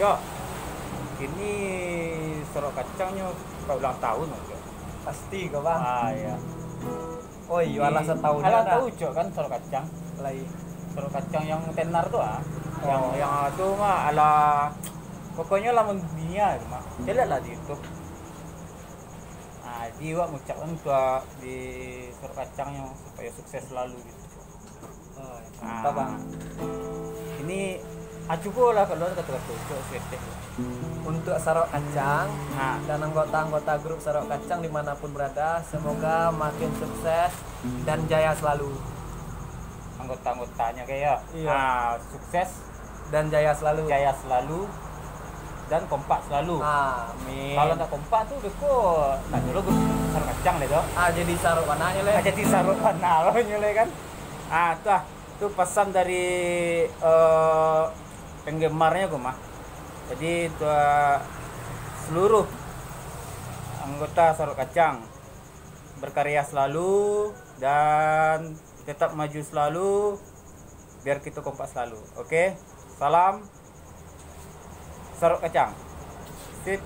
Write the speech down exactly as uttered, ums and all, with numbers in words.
Cok, ini Sarok Kacang nyo ka ulang tahun, Cok. Pasti ko, Bang. Ah, iya. Oh, iyo, alah satahun. Alah tahu, Cok, kan, Sarok Kacang? Lai. Sarok Kacang yang tenar tu, ah. Yang, oh, yang tu mah, alah, pokoknyo lah mendunia tu mah. Caliak lah di YouTube. Ah, di awak ngucapkan tu, ah, di Sarok Kacang yang supaya sukses selalu gitu. Oh, mantap, Bang. Ini, ah, cubolah kaluar kato-kato, Cok, seketek. Untuk Sarok Kacang, nah, dan anggota-anggota grup Sarok Kacang dimanapun berada, semoga makin sukses dan jaya selalu. Anggota-anggotanya kayak, iya, ah, sukses dan jaya selalu. Jaya selalu dan kompak selalu. Amin. Kalau ndak kompak tu, beko, ndak dulu grup Sarok Kacang deh tu. Ah, jadi sarok panah nyo leh. Ah, jadi sarok panah lo nyo leh kan. Ah, tu ah. Tu pasan dari, eh, penggemarnya ko mah. Jadi, tu, eh, seluruh anggota Sarok Kacang berkarya selalu dan tetap maju selalu, biar kita kompak selalu. Oke? Salam Sarok Kacang. Sip.